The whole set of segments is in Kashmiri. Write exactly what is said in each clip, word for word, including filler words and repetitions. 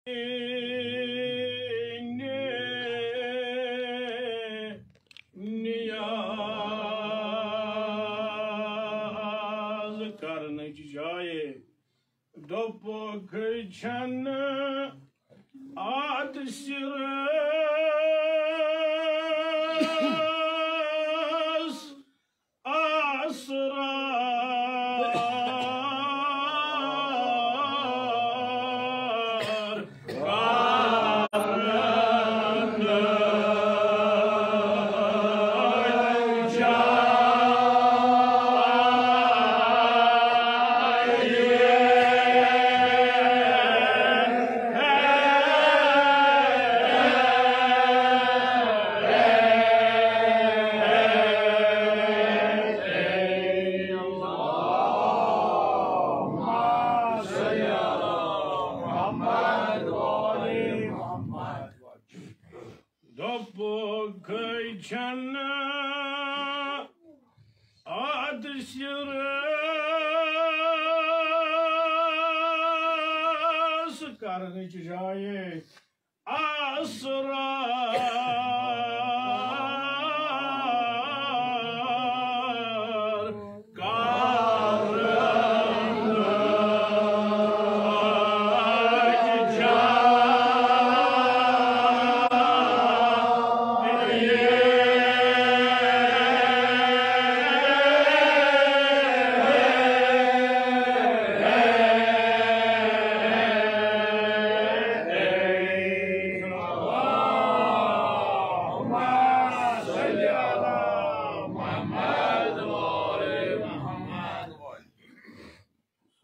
نیاز کرنٕچ جایہِ دوٚپُکھ چھَنہٕ اتھ سِرس اسرار۔ دوٚپُکھ چھَنہٕ اتھ سِرس کرنٕچ جایہِ اسرار۔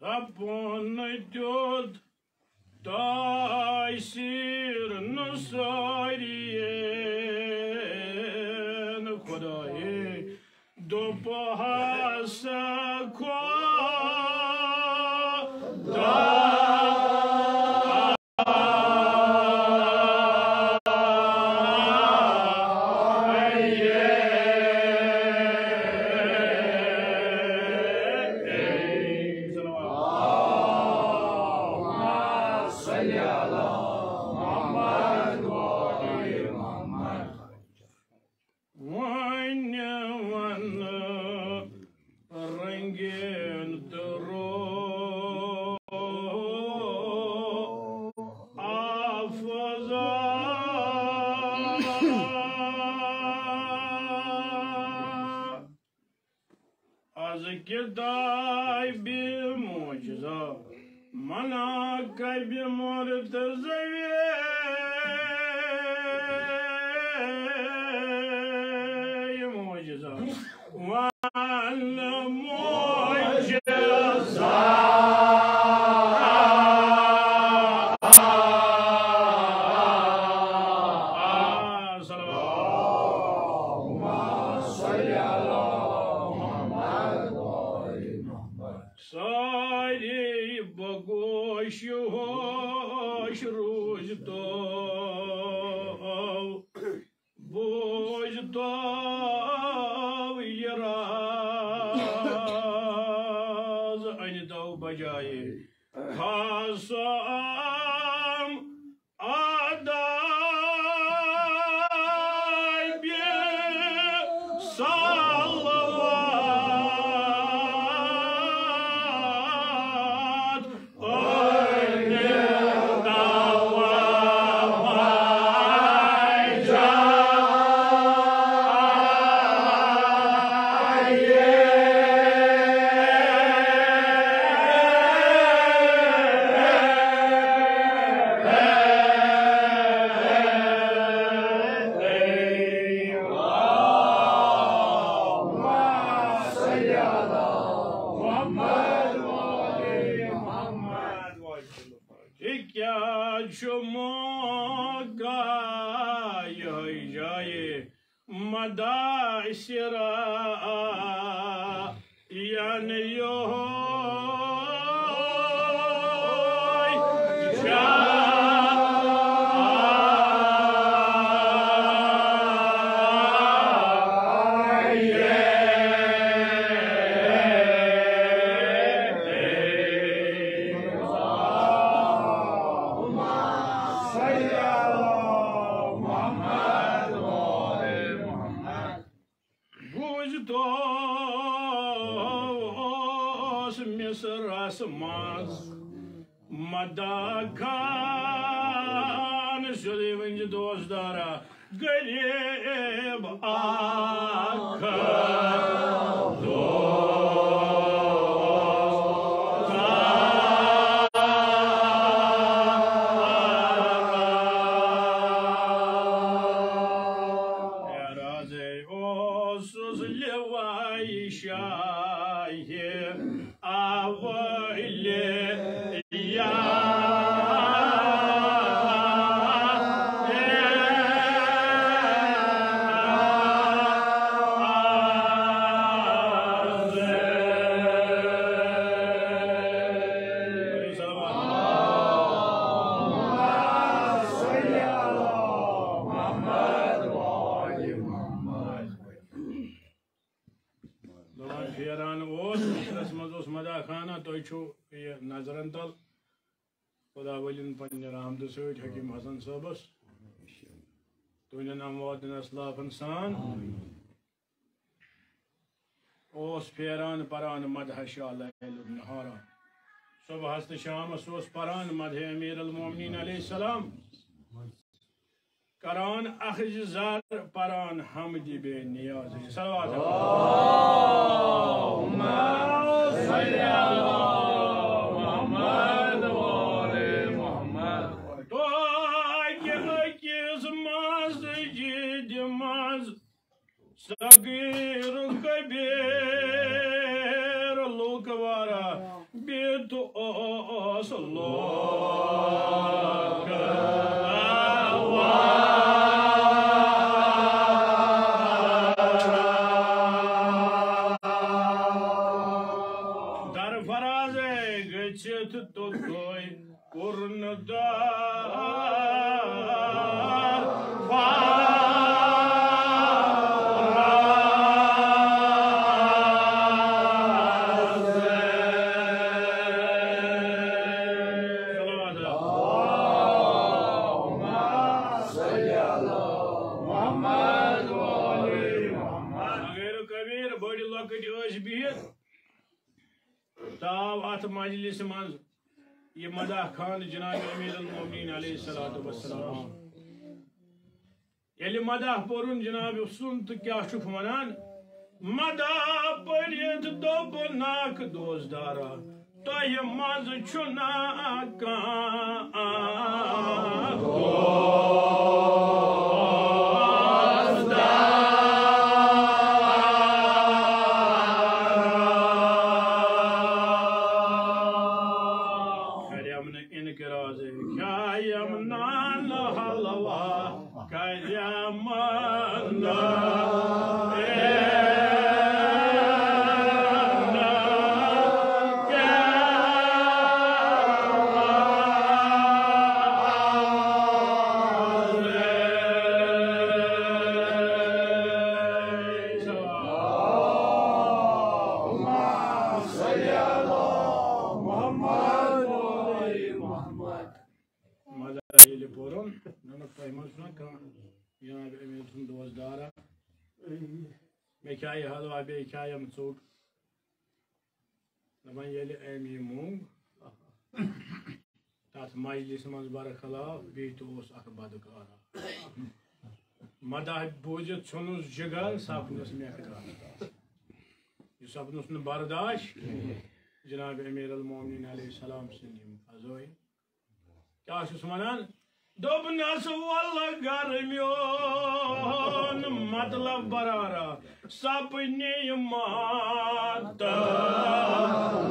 سپُن تیُتھ تاثیر نہٕ سٲرِیَن خدایہِ دوٚپہَس خۄدا۔ وۄنۍ وَنہٕ رنگین تہٕ رو آفزا۔ از کتابِ معجزہ مناقبِ مرتضوی معجزہ۔ وَن معجزہ۔ سارے بگوش ہوش روز تو بوز تو یہ راز ان دو بجائے خاص عام آداب صلوات۔ یہِ کیٛاہ چھُ موقع یِہوٚے جایہِ مداثرہ یعنی یِہوٚے جایہِ۔ منٛز مداح خان سیوٚدُے ؤنۍ زِ دوستارا، غریب اکھ دوست۔ اعراضے اوسُس لوائی شاہہِ اولیاء۔ دپان پھیران اوس، ٲخرس منٛز اوس مداح خانہ، تُہۍ چھِو یہِ نظرن تل۔ خدا ؤلِن پننہِ رحمتہٕ سۭتۍ حکیم حسن صٲبس، تُہنٛدٮ۪ن امواتن اسلافن سان۔ اوس پھیران پران مدحہ شاہ لیل نہارا۔ صبحس تہٕ شامس اوس پران مدحہ امیر المومنین علیہ السلام۔ کران اخذ زر پران حمد بے نیاز۔ صلوات۔ اللہم صل علی محمد و آل محمد۔ توتہِ أکِس مسجدِ منٛز صغیر کبیر لوٗکھ واریاہ بِہِتھ اوس لوٗکھ واریاہ۔ درفرازے گٔژھِتھ توٚتُے۔ پُرنہٕ دار فراز۔ صلوات۔ اللہم صل علی محمد و آل محمد۔ صغیر و کبیر، بٔڑۍ لۄکٕٹۍ ٲسۍ بِہِتھ۔ تہٕ آو اتھ مجلسہِ منٛز یہِ مداح خان جناب امیر المومنین علیہ الصلوۃ والسلام۔ ییٚلہِ مداح پوٚرُن جناب سُنٛد تہٕ کیٛاہ چھُکھ وَنان؟ مداح پٔرِتھ دوٚپُن اکھ دوستدارا، تۄہہِ منٛز چھُنہ کانٛہہ دوستدار۔ کریمن انقراض کھایم نان حلوا، کریمن مداح ییٚلہِ پوٚرُن، ننُک تۄہہِ منٛز چھُنہ کانٛہہ جناب امیر سُنٛد دوستدارا؟ مےٚ کھیایہِ حلوا، بیٚیہِ کھیایم ژوٚٹ۔ دپان ییٚلہِ أمۍ یہِ موٚنگ، تتھ مجلسہِ منٛز برخلاف، بیٚیہِ تہِ اوس اکھ بدکارا۔ مداح بوٗزِتھ ژھیوٚنُس جگر، سپنُس مٮ۪کھ دار۔ یہِ سپنُس نہٕ برداش۔ جناب امیر المومنین علیہ السلام سٕنٛدۍ یِم فضٲیل۔ کیٛاہ چھُس وَنان؟ دوٚپنَس، وَلہٕ گر میون مطلب برارا، سپنے مطلب برارا۔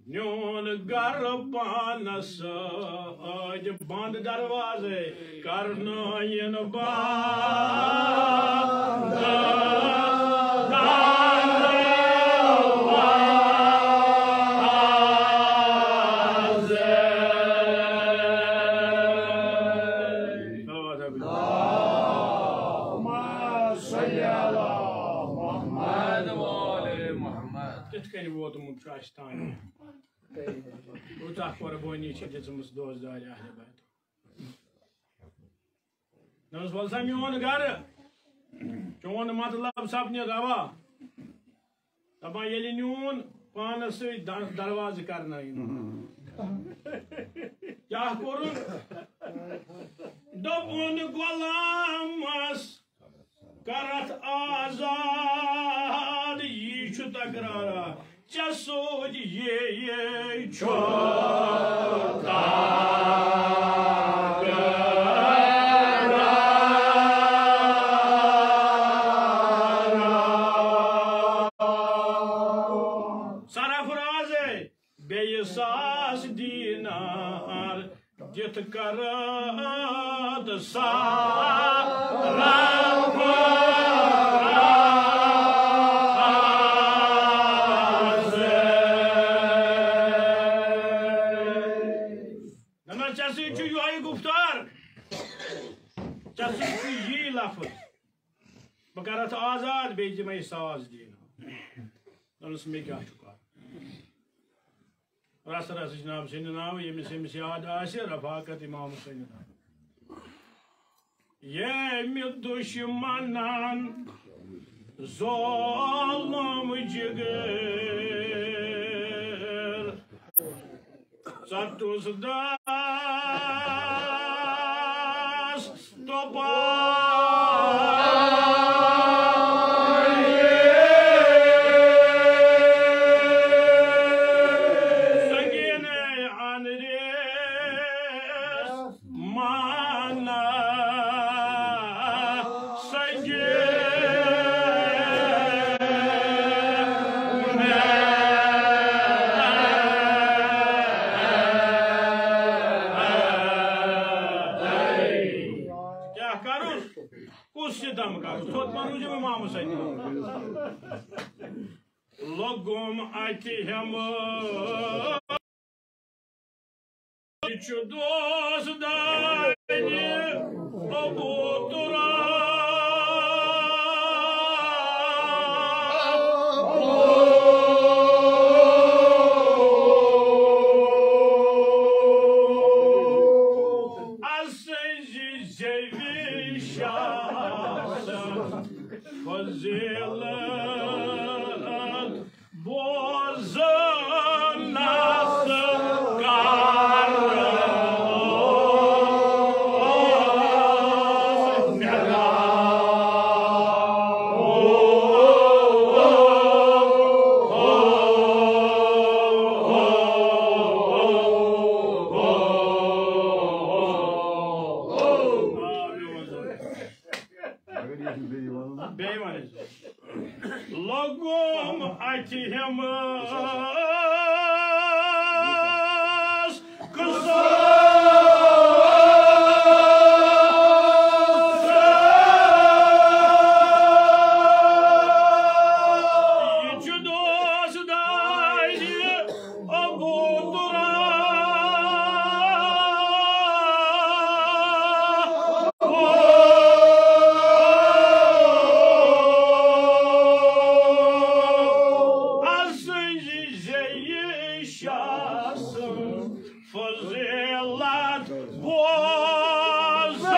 نیون گرٕ پانس سۭتۍ، بند دروازے کرنٲیِن بند۔ تِتھ کٔنۍ ووتمُت چھُ اَسہِ تام۔ کۭژاہ قۄربٲنی چھِ دِژمٕژ دوستدارِ اہلِ بیت۔ دوٚپمَس، "وَل سا میون گَرٕ، چون مطلب سَپدِ رَوا۔" دَپان، ییٚلہِ نیوٗن پانَس سۭتۍ د-، دروازٕ کَرنٲیِن۔ کیٛاہ کوٚرُن؟ دوٚپُن، غلامَس کَرَتھ آزاد، یی چھُ تکرارا۔ ژےٚ سۭتۍ یہِ، یہِ چھُ تکرارا۔ سرفرازے، بیٚیہِ ساس دینار دِتھ کرد سرفراز۔ دَپان، ژےٚ سۭتۍ چھُ یِہوٚے گُفتار، ژےٚ سۭتۍ چھُ یی لفظ، بہٕ کرتھ آزاد، بیٚیہِ دِمے ساس دینار۔ دوٚپنَس، مےٚ کیٛاہ چھُ کرُن؟ رَژھ رَژھ جناب سٕنٛدِ ناوٕ، ییٚمِس ییٚمِس یاد آسہِ، رفاقت امام حسین ناوٕ۔ ییٚمہِ دُشمنن ظالم جگر ژَٹُس دَس تۄپارِ۔ سنگیٖنَے اَنریز مانا سنگیٖن۔ کیٛاہ کَرُس؟ کُس ستم کَرُس؟ تھوٚد ما روٗزِم امام حسین؟ لوٚگُم اَتہِ ہٮ۪مہٕ۔ یہِ چھُ دوست دانہِ ابو تراب۔ اسٕنزِ زیوِ شاہ سٕنز فضیلت بوزنس کر۔ بیٚیہِ وَن أسۍ۔ لوٚگُم اَتہِ ہٮ۪مہٕ فضیلت بوزنس کر۔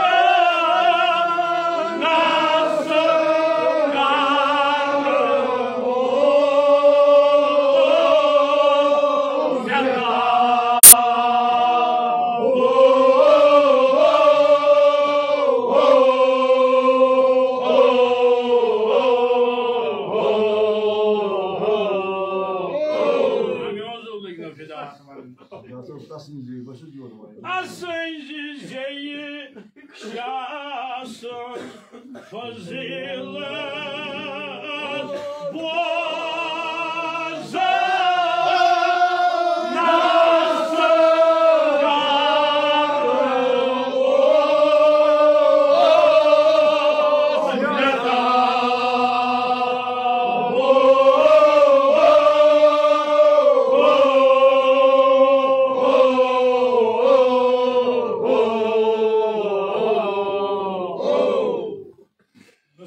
اسٕنزِ زیٚیہِ شاہ سٕنز فضیلت بوزنس کر۔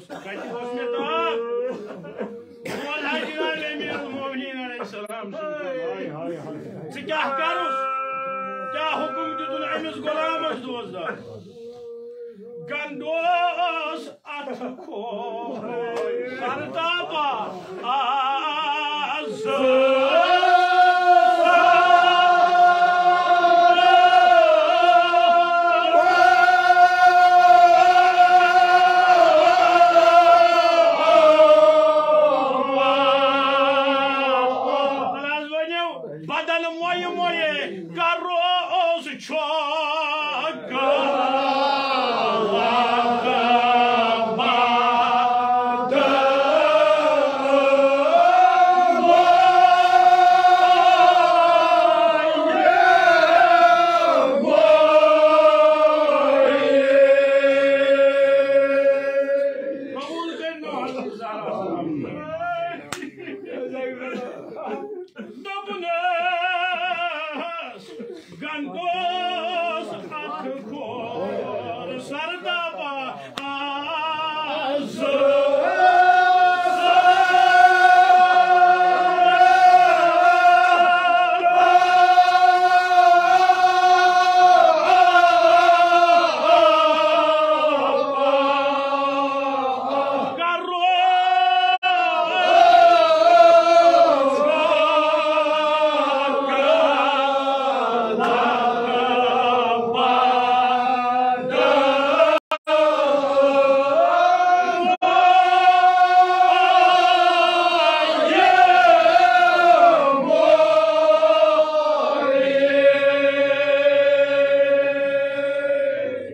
کتہِ اوس مےٚ تاپھ؟ بول حضرت امیر المومنین علیہ السلام سُنٛد۔ ژٕ کیٛاہ کرُس؟ کیٛاہ حُکم دیُتُن أمِس غلامس دوستس؟ گنٛد اوس اتھ کھوٚو سرتاپا آز۔ بدن مویہِ مویہِ کروس چھۄکھ۔ قبول کٔرِو۔ دوٚپنَس، گنڈوس اتھ کھوٚر سرداپا آز۔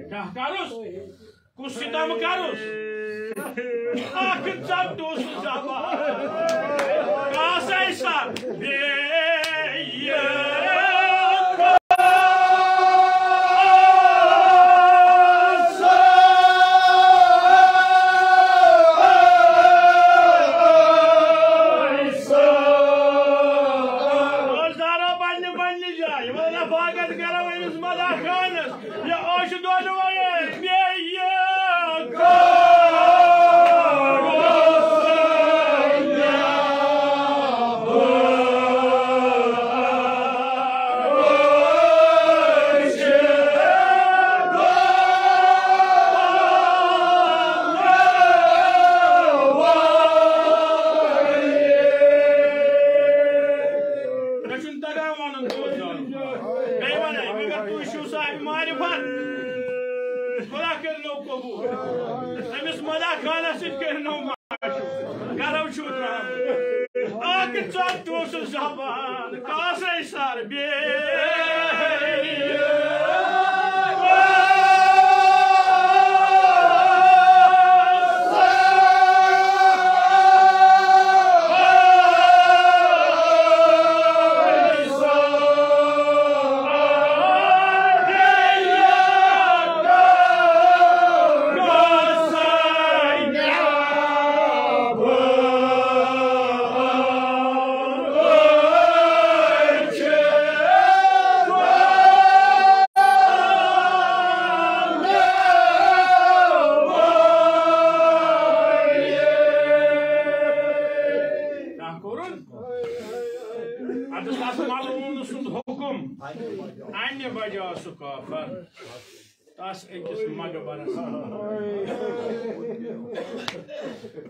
کیٛاہ کَرُس؟ کُس ستم کرُس؟ اکھ ژٹُس زبان۔ کاسے سر بیٚیہِ۔ روزدارا پننہِ پننہِ جایہِ۔ وۄنۍ رفاقت کرو أمِس مداح خانس۔ یہِ اوس دۄنوَے بیٚیہِ۔ مےٚ چھُنہٕ تگان وَنُن، دوست جان۔ بیٚیہِ وَنَے، مگر تُہۍ چھِو صاحب معرفت۔ خدا کٔرِنو قبوٗل۔ أمِس مداح خانَس سۭتۍ کٔرِنو معرفت۔ گرو چھُو ترٛاوُن۔ اَکھ ژۄدُے سُہ زبان، کاسے سر بیٚیہِ۔ کیٛاہ کوٚرُن؟ اَدٕ تَس ملعوٗن سُنٛد حُکُم، اَمہِ وجہ سُہ کافر۔ تَس أکِس مقبرس منٛز۔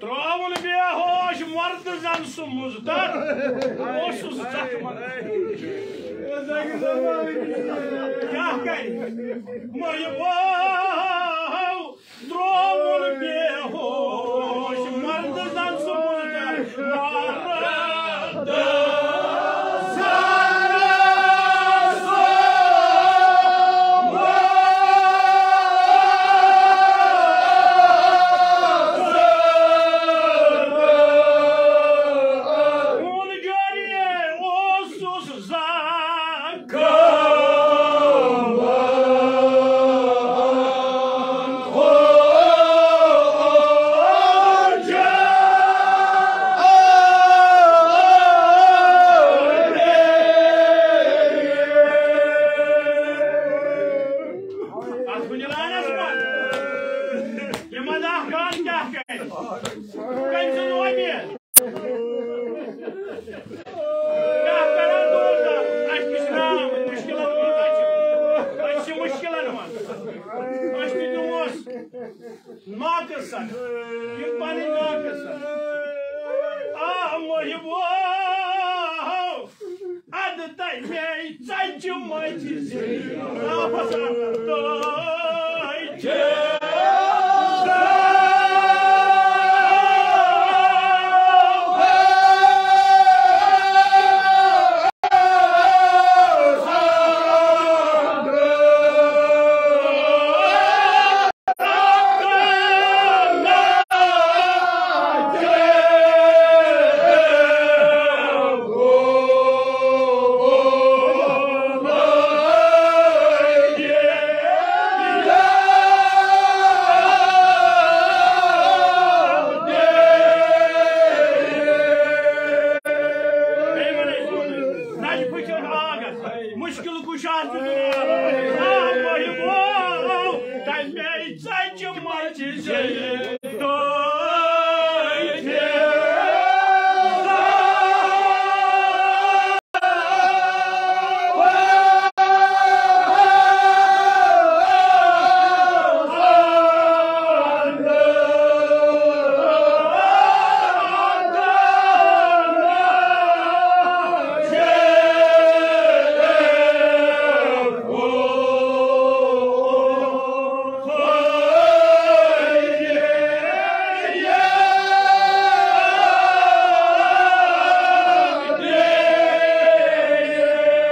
ترٛووُن بے ہوش مرد زن سُہ مُضطر، اوسُس زخمن۔ کیٛاہ کرِ؟ مےٚ یہِ بوو۔ ترٛووُن بے ہوش مرد زن سُہ مُضطر۔ مرد خون جاری اوسُس زان۔ اتھ کُنہِ لانس منٛز یہِ مداح خان کیٛاہ کرِ؟ کٔمۍ سُنٛد وۄمید؟ کیٛاہ کران دوستان؟ اَسہِ تہِ چھِ ناو مُشکِلن منٛز، اَسہِ چھِ، اَسہِ چھِ مُشکِلن منٛز۔ أسۍ تہِ دِموس۔ یِم پنٕنۍ ناقص۔ آ، محبو، اَدٕ تَمے ژَچہِ مَچہِ زِ۔ آ، فساد تۄہہِ چھِ۔ مشکل کشا چھُ دُنیا۔ آ، محبو، تَمے ژَچہِ مَچہِ زِ۔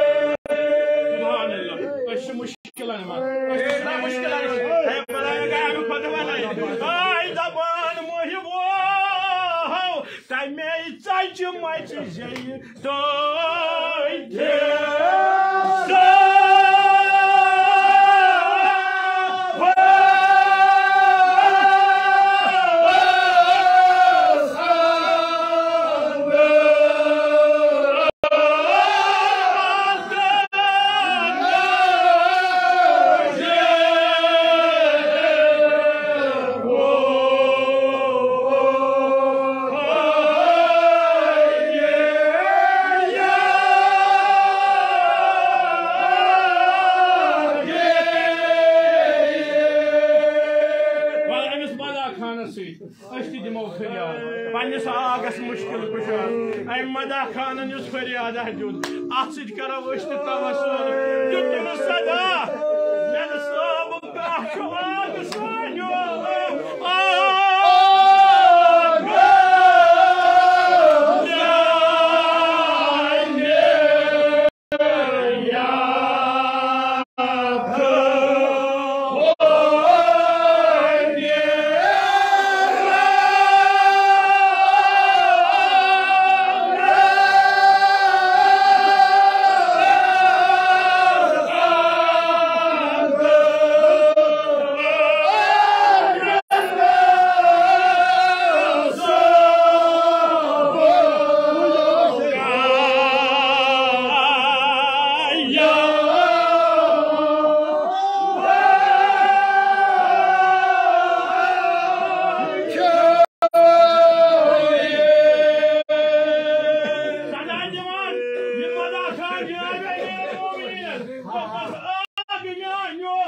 سبحان اللہ۔ أسۍ چھِ مُشکِلن منٛز۔ أسۍ چھِ مُشکِلن منٛز۔ ہے، بلاے گاڑِ کھۄتہٕ وَنَے۔ آے دَپان محبو، تَمے ژَچہِ مَچہِ زیٚیہِ تۄہہِ۔ وَلہٕ أمِس مداح خانَس سۭتۍ۔ أسۍ تہِ دِمو فریاد پننِس آغس مُشکِل کُشا۔ أمۍ مداح خانن یُس فریاد اَسہِ دیُت، اَتھ سۭتۍ کرو أسۍ تہِ توسل۔ دیُتُن صدا، مےٚ نہٕ صٲب کانٛہہ چھُ آغ سانیو۔ آغ میانیو۔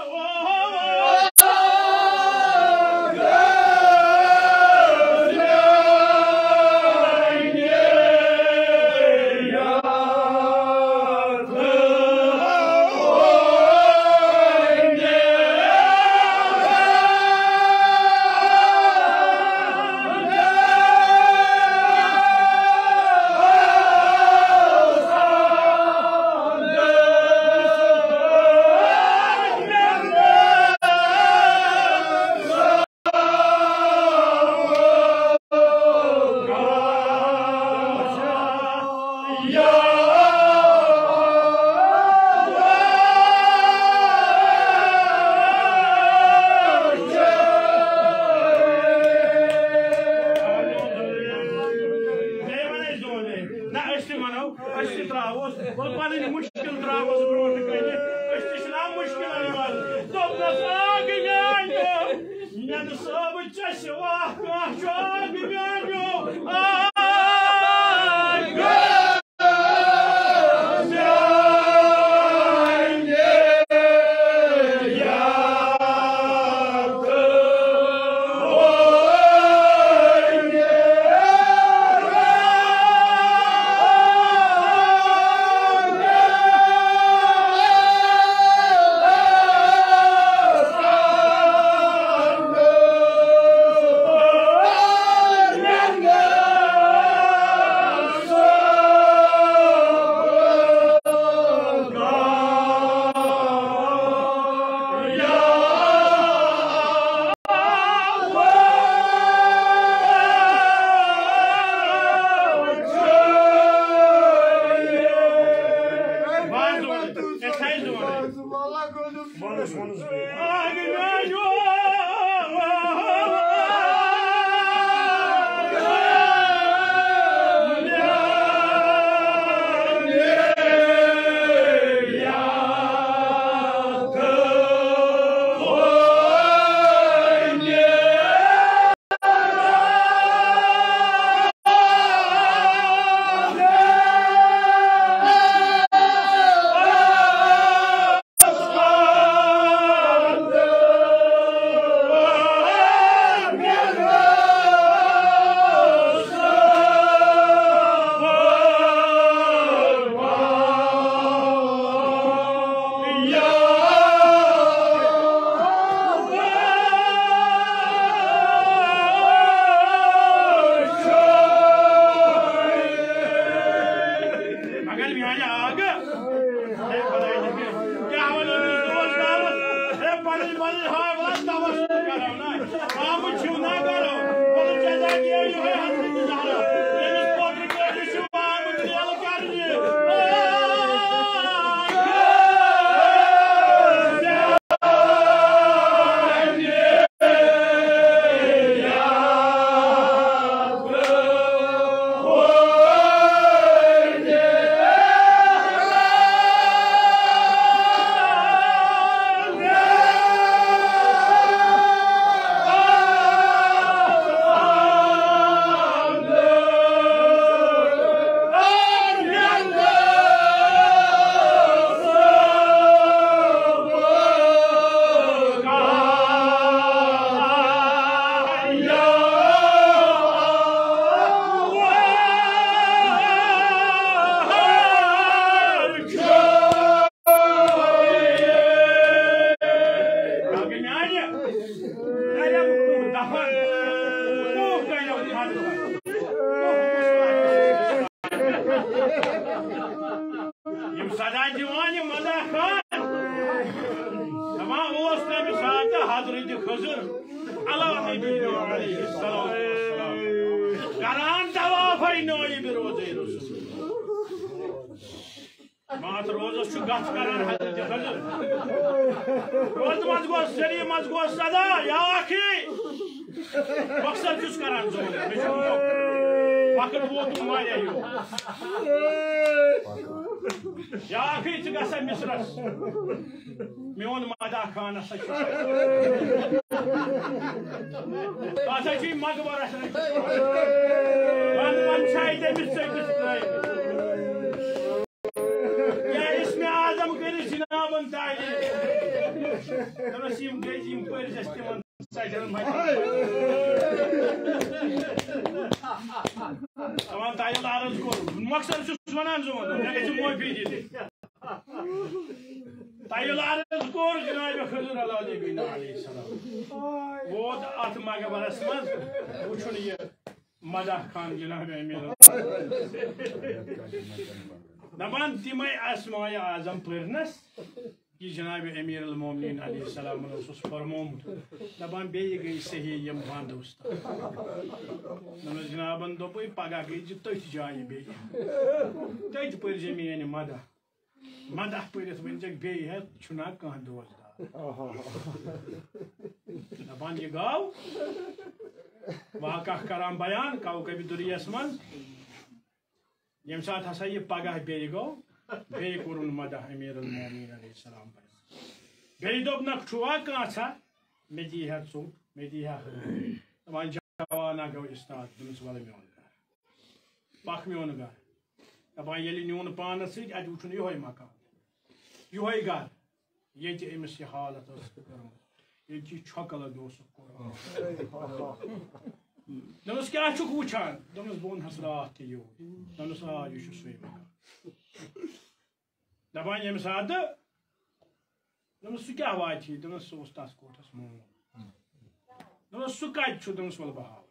نہ، أسۍ تہِ وَنو، أسۍ تہِ ترٛاووس، وَلہٕ پَنٕنۍ مُشکِل ترٛاووس برٛونٛٹھ کَنہِ۔ أسۍ تہِ چھِنہ مُشکِلَن منٛز۔ دوٚپنَس، آ، گٔے میٛانہِ دۄہ۔ مےٚ نہٕ صٲب ژےٚ سِوا کانٛہہ چھُ، آ، گٔے میٛانہِ دۄہ۔ آ، گٔے۔ صدا دِوان یہِ مداح خان۔ دَپان اوس تَمہِ ساتہٕ حضرت خضر علیٰ نبینا علیہ الصلوۃ والسلام کران طوافے نٲیِب روضے رسول۔ ماتھ روزس چھُ گژھ کران حضرت خضر۔ روزٕ منٛز گوٚو سری منٛز گوٚو صدا یا اخی۔ مقصد چھُس کران زون۔ مےٚ چھُ وقت ووتمُت واریاہ یور۔ یا اخی ژٕ گژھ سا مصرس۔ میون مداح خان ہسا چھُ۔ ہسا چھُ یہِ مقبرس۔ ون ون چھا یہِ تٔمِس ژٔٹِتھ ترٲوِتھ؟ یا اسم اعظم کٔرِتھ جنابن تعلیٖم۔ دَپان چھِ یِم گٔے، یِم پٔرۍ اَسہِ تِمن سجن مَتہِ۔ دَپان تۄہہِ ییٚلہِ عرض کوٚر، مقصد چھُس وَنان زٕ وَنو، مےٚ گژھِ معٲفی دِنۍ۔ تۄہہِ ییٚلہِ عرض کوٚر جناب خضر علیٰ نبینا علیہ السلام، ووت اَتھ مقبرس منٛز وٕچھُن یہِ مداح خان جناب امیر۔ دپان تِمے اسماء اعظم پٔرنس یہِ جناب امیر المومنین علیہ السلامن اوسُس فرمومُت۔ دپان بیٚیہِ گٔے صحیح یِم بند استاد۔ دوٚپمس جنابن دوٚپُے پگاہ گٔے زِ تٔتھۍ جایہِ بیٚیہِ۔ تٔتھۍ پٔرۍ زِ میٲنۍ مداح۔ مداح پٔرِتھ ؤنۍ زٮ۪کھ بیٚیہِ ہٮ۪تھ چھُنہ کانٛہہ دوست دار۔ دپان یہِ گوٚو واقعہ کران بیان کوكب دریس منٛز۔ ییٚمہِ ساتہٕ ہسا یہِ پگاہ بیٚیہِ گوٚو، بیٚیہِ کوٚرُن مداح امیر المومنین علیہ السلام پٮ۪ٹھ۔ بیٚیہِ دوٚپ نکھ چھُوا کانٛژھا؟ مےٚ دی ہا ژوٚپ، مےٚ دی ہا ہٲر۔ دپان جوانا گوٚو استاد، دوٚپمس ولہٕ میون گرٕ۔ پکھ میون گرٕ۔ دپان ییٚلہِ نیوٗن پانس سۭتۍ، اتہِ وٕچھُن یِہوٚے مکان، یِہوٚے گرٕ، ییٚتہِ أمِس یہِ حالت ٲس کٔرمٕژ، ییٚتہِ یہِ چھۄکہٕ لد اوسُکھ کوٚرمُت۔ دوٚپمس کیٛاہ چھُکھ وٕچھان؟ دوٚپمس بہٕ اوٚنہس راتھ تہِ یوٗرۍ۔ دوٚپمس آ، یہِ چھُ سُے مکان۔ دپان ییٚمہِ ساتہٕ، دوٚپمس سُہ کیٛاہ واتہِ؟ دوٚپمس سُہ اوس تتھ کوٹھس مول۔ دوٚپمس سُہ کتہِ چھُ؟ دوٚپمس ولہٕ بہٕ ہاوے۔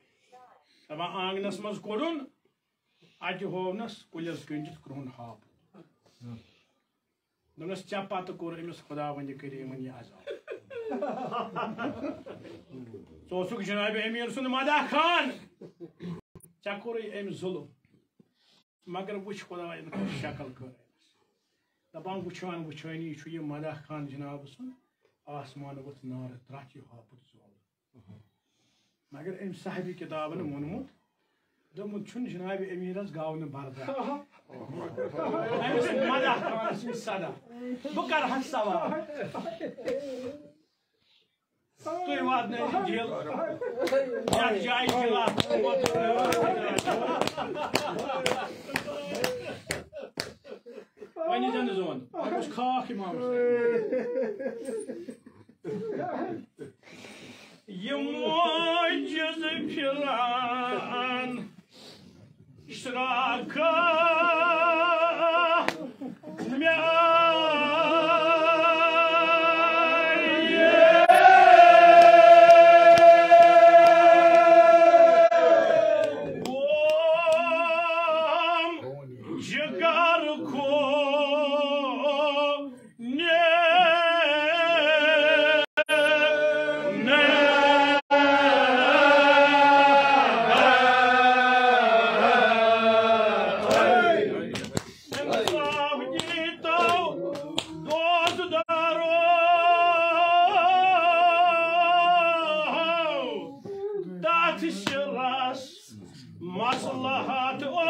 دپان آنگنس منٛز کوٚڑُن، اتہِ ہوونس کُلٮ۪س گٔنٛڈِتھ کرٛہُن ہاپُت۔ دوٚپنس ژےٚ پتہٕ کوٚر أمِس خداوندِ کریمن یہِ عذاب۔ ژٕ اوسُکھ جناب امیر سُنٛد مداح خان، ژےٚ کوٚرُے أمۍ ظلم۔ مگر وٕچھ خداین کۄس شکل کٔر أمِس۔ دپان وٕچھان وٕچھٲنی چھُ یہِ مداح خان جناب سُنٛد آسمان ووٚتھ نارٕ ترٛٹھ یہِ ہاپُت زول۔ مگر أمۍ صاحبِ کتابن ووٚنمُت، دوٚپمُت چھُنہٕ جناب امیرس گاو نہٕ برداش۔ أمِس مداح خان سٕنٛدۍ صدا۔ بہٕ کرٕ ہا سوال۔ تُہۍ واتنٲیِو دِل یتھ جایہِ دِل آسہِ۔ وۄنۍ ییٖزیو نہٕ زوٚن۔ وۄنۍ گوٚژھ خاکھ اِمامس۔ یہِ موجز پھِران شراکا مےٚ آیہِ۔ ووم جگر کھو تتھ شرس مصلحت اوس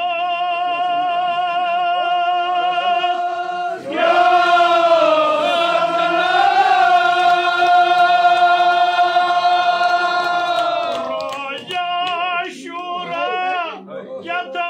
کیٛاہ؟ روزِ عاشورا کیٛاہ تاس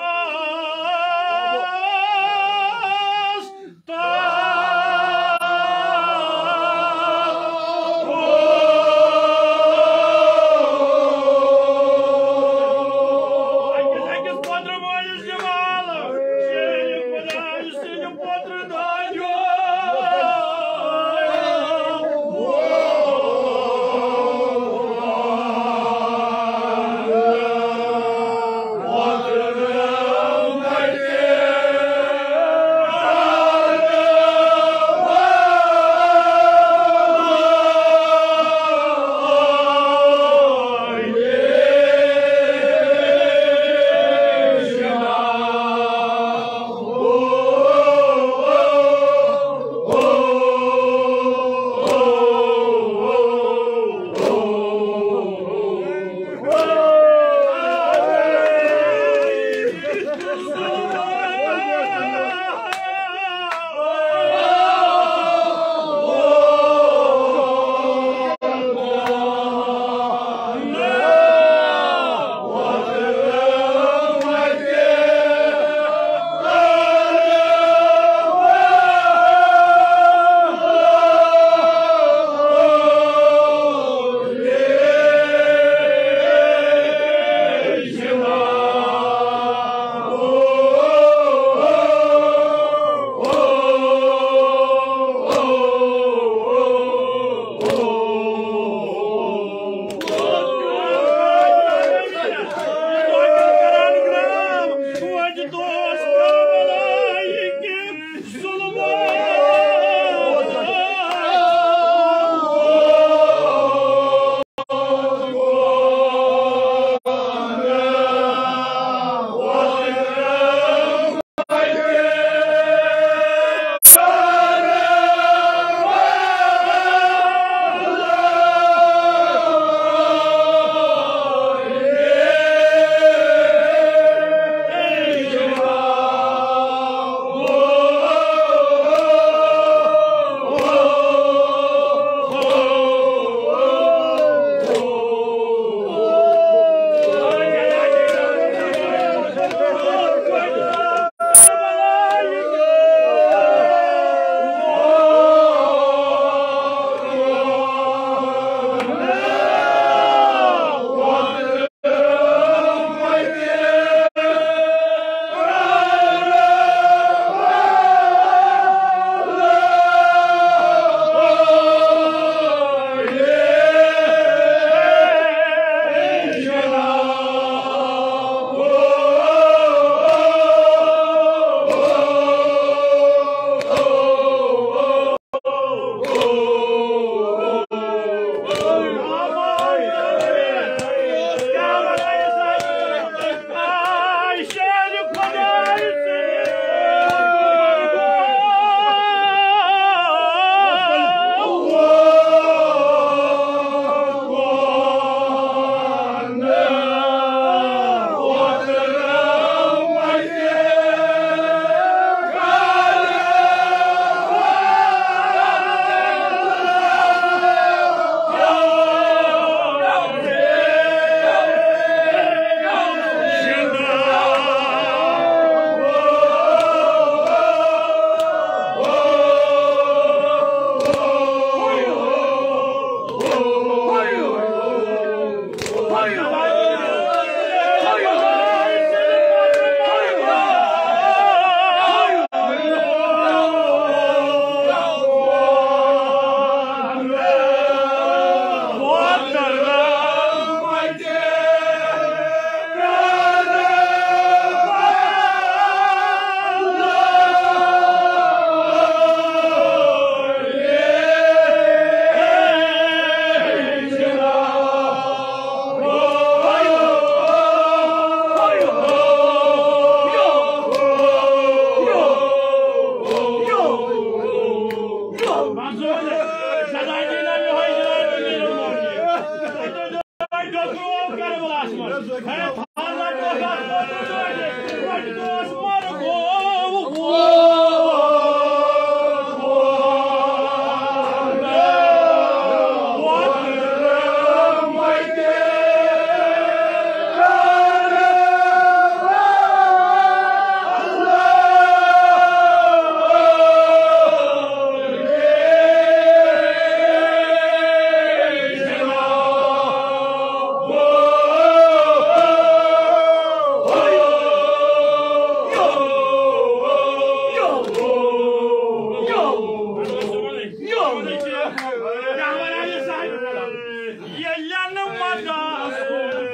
ییٚلہِ نہٕ مدد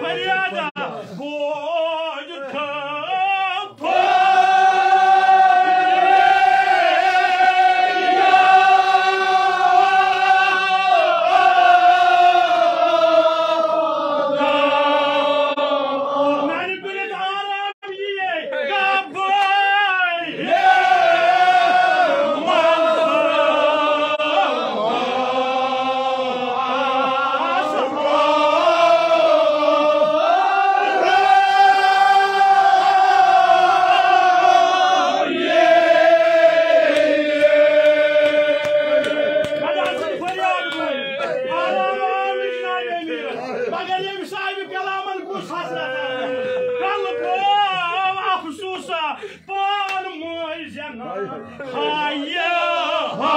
فریاد بوج تھٲو۔ مگر ییٚمہِ صاحبِ کلامن کُس حسرت کل گوٚو افسوسا پان مٔنٛزۍ زینان۔ ہایہِ ہا۔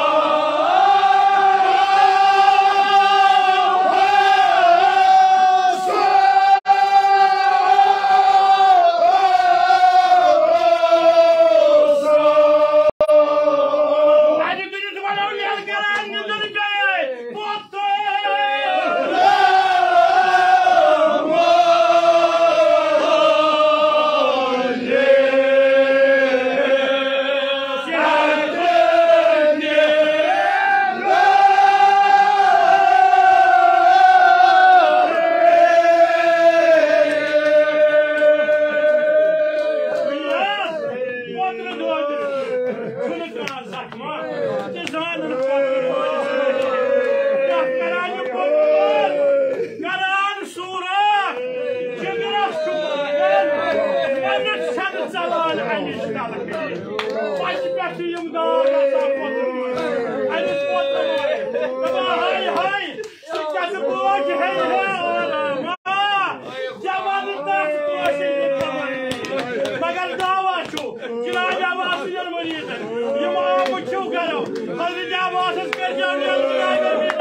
اَتہِ کٔرِتھ وَنو ییٚلہِ کران نیٚنٛدٕر گٔیے پوٚت۔ زانن پتہٕ روزِ سٲری۔ کیٛاہ کران یہِ پوٚتُس؟ کران صوٗرت۔ جگرس چھُ مانان۔ أمِس چھَنہٕ ژلان اَمِچ تلہٕ۔ پچہِ پٮ۪ٹھ چھِ یِم داغ آسان پوٚتُس۔ أمِس پوٚتُس۔ دَپان، ہاے، ہاے۔ سُہ کیٛاہ سُہ بوج ہے ہے آرام۔ آ، جوان دس کٲشِر یہِ خبر۔ مگر دعوا چھُ، جناب عباس یَن مریٖضن۔ یِم آمٕتۍ چھِو گرو۔ حضرت عباسس کٔرۍ زیو نیرُن جناب